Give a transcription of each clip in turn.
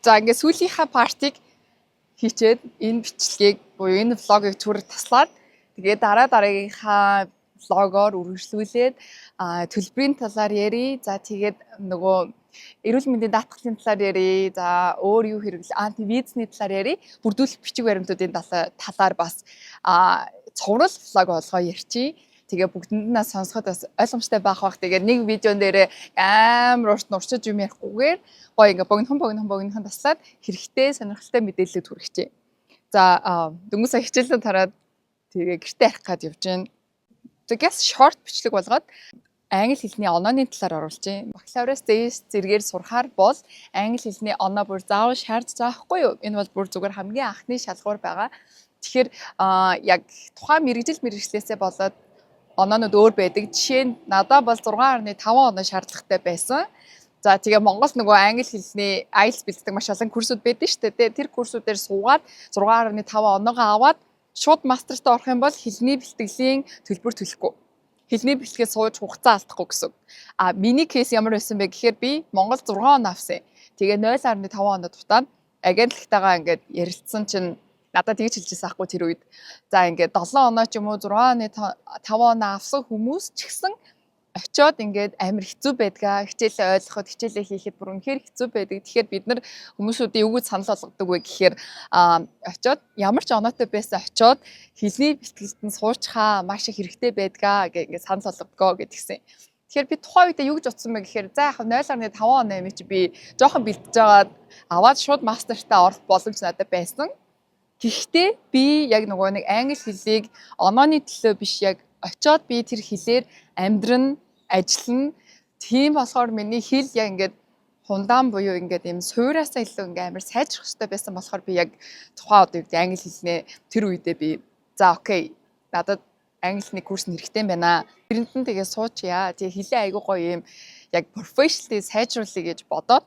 За, ингээд сүүлийнхаа part ыг хийчээд, энэ бичлэгийг буюу энэ vlog ыг түр таслаад, тэгээд дараа дараагийнхаа vlog оор үргэлжлүүлээд төлбөрийн талаар ярив. За, тэгээд нөгөө эрүүл мэндийн даатгалын талаар ярив. За, өөр юу хэрэглээ? Анти визний талаар ярив. Бүрдүүлэх бичиг баримтуудын талаар бас цуврал vlog болгоо ярьчих. Тэгээ бүгдэнд нь сонсоход бас ойлгомжтой байх бах. Тэгээ нэг видеон дээр амар урт нуршиж юм ярихгүйгээр гоё ингээ богинохон богинохон богинохон таслаад хэрэгтэй, сонирхолтой мэдээлэл хүргэжээ. За, дөнгөж сая хичээлээ тараад, тэгээ гэртээ харих гад явж байна. Тэгээс short бичлэг болгоод англи хэлний онооны талаар оруулж байна. Бакалавраас дээш зэрэгээр сурахаар бол англи хэлний оноо бүр заавал шаардж байгаа байхгүй юу? Энэ бол бүр зүгээр хамгийн анхны шалгуур байгаа. Тэгэхээр яг тухайн мэргэжил мэргэжлээсээ болоод оноонууд өөр байдаг. Жишээ нь, надад бол 6.5 оноо шаардлагатай байсан. За, тэгээ Монгол нөгөө англи хэлний IELTS бэлддэг маш олон курсууд байдаг шүү дээ. Тэр курсуудаар суугаад 6.5 оноогоо аваад шууд мастертаа орох юм бол хэлний бэлтгэлийн төлбөр төлөхгүй. Хэлний бэлтгэлээ сууж хугацаа алдахгүй гэсэн. А миний case ямар байсан бэ гэхээр би Монгол 6 оноо авсан. Тэгээ 0.5 оноо дутаад агентлагтайгаа ингээд ярилцсан чинь надад тэгж хэлжсэн аахгүй тэр үед. За, ингээд 7 оноо ч юм уу 6.5 оноо авсан хүмүүс ч гэсэн очиод ингээд амар хэцүү байдгаа. Хичээлээ ойлгоход, хичээлээ хийхэд бүр үнэхээр хэцүү байдаг. Тэгэхээр бид нар хүмүүсүүдийн юу гэж санал болгодог вэ гэхээр очиод ямар ч оноотой байсан очиод хэлний бэлтгэлд нь суучхаа маш их хэрэгтэй байдгаа гэх ингээд санал болгодгоо гэдгсэн. Тэгэхээр би тухайн үедээ юу гэж бодсон бэ гэхээр за, яг 0.5 оноо юм чи би жоохон бэлдэж байгаад аваад шууд мастертаа орох боломж надад байсан. Гэхдээ би яг нөгөө нэг англи хэлийг онооны төлөө биш, яг очиод би тэр хэлээр амьдран, ажиллана. Тийм болохоор миний хэл яг ингээд хундаан буюу ингээд юм суураасаа илүү ингээд амар сайжрах хэрэгтэй байсан болохоор би яг тухайн одоо юу гэдэг англи хэлнээ тэр үедээ би за, okay, надад англи хэлний курс нь хэрэгтэй юм байна. Тэрэнд нь тэгээ суучъя. Тэгээ хэлээ айгуу гоё юм яг professionally сайжруулъя гэж бодоод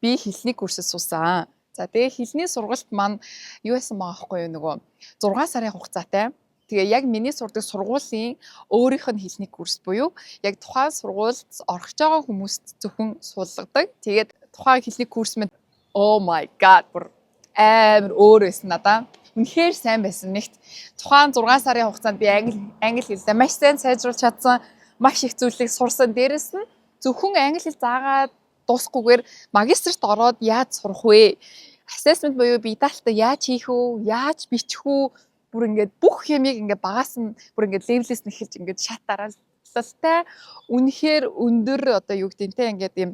би хэлний курсэд суусан. За, тэгээ хэлний сургалт маань юу байсан байгаа байхгүй юу, нөгөө 6 сарын хугацаатай. Тэгээ яг миний сурдаг сургуулийн өөрийнх нь хэлний курс буюу яг тухайн сургуульд орох гэж байгаа хүмүүст зөвхөн суулгадаг. Тэгээд тухайн хэлний курс минь, oh my god, бүр амар өөр байсан надаа. Үнэхээр сайн байсан. Нэгт тухайн 6 сарын хугацаанд би англи хэлээ маш сайн сайжруулж чадсан, маш их зүйлийг сурсан. Дээрэс нь зөвхөн англи хэл заагаад дуусахгүйгээр магистрт ороод яаж сурах вэ? Assessment буюу бие даалтаа яаж хийх үү? Яаж бичих үү? Бүр ингээд бүх юмыг ингээд багаас нь бүр ингээд level ээс нь эхэлж ингээд шат дараалалтай, үнэхээр өндөр одоо юу гэдэг нь те ингээд юм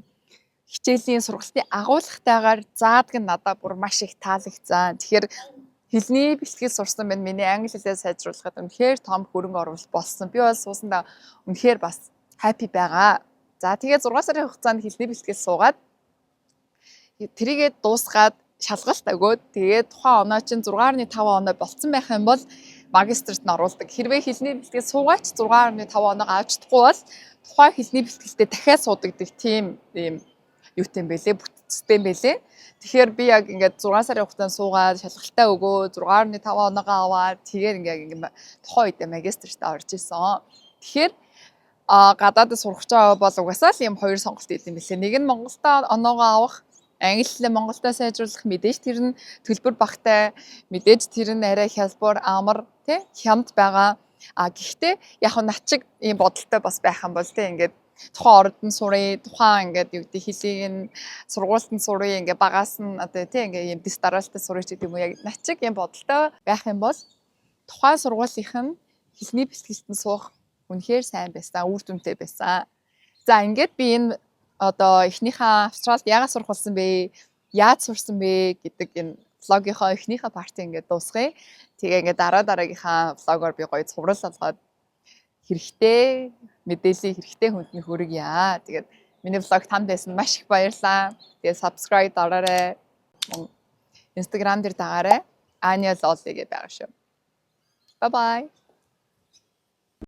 хичээлийн сургалтын агуулгатайгаар заадаг нь надад бүр маш их таалагдсан. Тэгэхээр хэлний бэлтгэл сурсан байна. Миний англи хэлээ сайжруулахад үнэхээр том хөрөнгө оруулалт болсон. Би бол суусандаа үнэхээр бас happy байгаа. За, тэгээд 6 сарын хугацаанд хэлний бэлтгэл суугаад, тэрийгээ дуусгаад, шалгалт өгөөд, тэгээд тухайн оноо чинь 6.5 оноо болцсон байх юм бол магистрт нь оруулдаг. Хэрвээ хэлний бэлтгэл суугаач 6.5 оноог авч чадахгүй бол тухайн хэлний бэлтгэлдээ дахиад суудаг тийм ийм юутай юм бэлээ, бүтцтэй юм бэлээ. Тэгэхээр би яг ингээд 6 сарын хугацаанд суугаад, шалгалтаа өгөө, 6.5 оноогоо аваад, тэгээд ингээд тухайн үедээ магистрт орж исэн. Тэгэхээр гадаадд сурах гэж байгаа бол угаасаа л ийм хоёр сонголт өгдөг юм билээ. Нэг нь Монголдо оноогоо авах, англи хэлээ Монголдо сайжруулах, мэдээж тэр нь төлбөр багтай, мэдээж тэр нь арай хялбар, амар тий хямд байгаа. А гэхдээ яг нь над шиг ийм бодолтой бас байх юм бол тий ингээд тухайн оронд нь сурыг, тухайн ингээд юу гэдэг хэлийг нь сургуульд нь сурыг, ингээд багаас нь одоо тий ингээд ийм дэс дараалалтай сурыг ч гэдэг юм уу, яг над шиг ийм бодолтой байх юм бол тухайн сургуулийнх нь хэлний бэлтгэлд нь суух үнэхээр сайн байсан, үр дүнтэй байсан. За, ингээд би энэ одоо эхнийхээ Австралид яагаад сурах болсон бэ? Яаж сурсан бэ гэдэг энэ vlog ийнхоо эхнийхээ part ыг ингээд дуусгая. Тэгээ ингээд дараа дараагийнхаа vlog оор би гоё цуврал болгоод хэрэгтэй мэдээллийг хэрэгтэй хүнд нь хүргье. Тэгээд миний vlog танд байсан маш их баярлалаа. Тэгээд subscribe дараарай. Instagram дээр дагаарай. Anya Lolly гэдэг байгаа шүү. Bye bye.